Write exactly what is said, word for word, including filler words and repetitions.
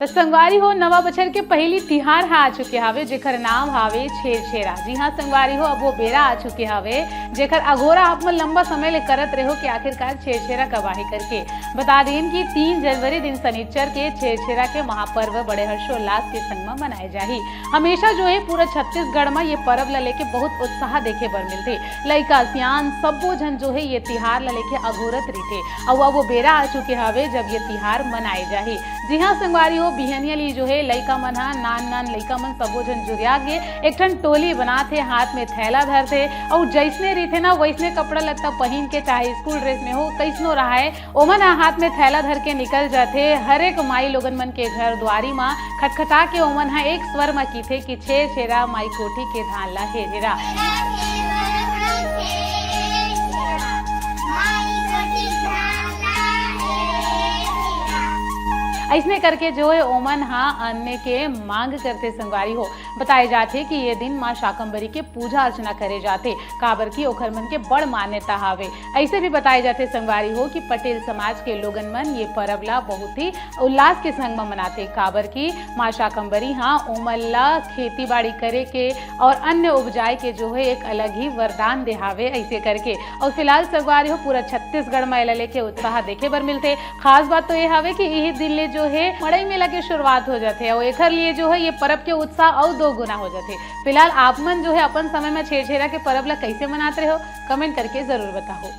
त संगवारी हो, नवा बछर के पहिली तिहार ह आ चुके हावे, जेकर नाम हावे छेरछेरा। जी हाँ संगवारी हो, अब वो बेरा आ चुके हावे, जेकर अघोरा आप मन लंबा समय ले करत रहो कि आखिरकार छेरछेरा कब आही करके। बता देन कि तीन जनवरी दिन सनिच्चर के छेरछेरा के महापर्व बड़े हर्षोल्लास के संग म मनाए जाही। हमेशा जो है पूरा छत्तीसगढ़ म ये परब ल लेके बहुत उत्साह देखे बर मिलथे। लइका सियान सब्बो झन जो है ये तिहार ल लेके अघोरत रहिथे। अउ अब वो बेरा आ चुके हावे जब ये तिहार मनाए जाही। जी हाँ संगवारी हो, बिहनिया ली जो है लइका मन हा, नान नान लइका मन सबो झन जुरिया के एक ठन टोली बनाथे, हाथ में थैला धरथे, अउ जैसने रहिथे ना वैसने कपड़ा लत्ता पहिन के, चाहे स्कूल ड्रेस में हो, कैसनो रहाय, ओमन ह हाथ में थैला धर के निकल जाथे। हर एक माई लोगन मन के घर दुआरी म खटखटा के ओमन ह एक स्वर म कीथे कि छेरछेरा माई कोठी के धान ला हेर हेरा। अइसने करके जो है ओमन ह अन्न के मांग करथे संगवारी हो। बताए जाथे कि ये दिन माँ शाकंभरी के पूजा अर्चना करे जाथे, काबर कि ओखर मन के बड़ मान्यता हावे। ऐसे भी बताए जाथे संगवारी हो कि पटेल समाज के लोगन मन ये परब ला बहुत ही उल्लास के संग म मनाथे, काबर कि माँ शाकंभरी ह ओमन ला खेती बाड़ी करे के और अन्न उपजाए के जो है एक अलग ही वरदान दे हावे। ऐसे करके और फिलहाल संगवारी हो पूरा छत्तीसगढ़ म एला लेके उत्साह देखे बर मिलथे। खास बात तो ये हावे कि इही दिन ले जो है मड़ई मेला के शुरुआत हो जाथे और एखर लिए जो है ये परब के उत्साह और दो गुना हो जाथे। फिलहाल आप मन जो है अपन समय में छेरछेरा के परब ला कैसे मनात रहे हो, कमेंट करके जरूर बताओ।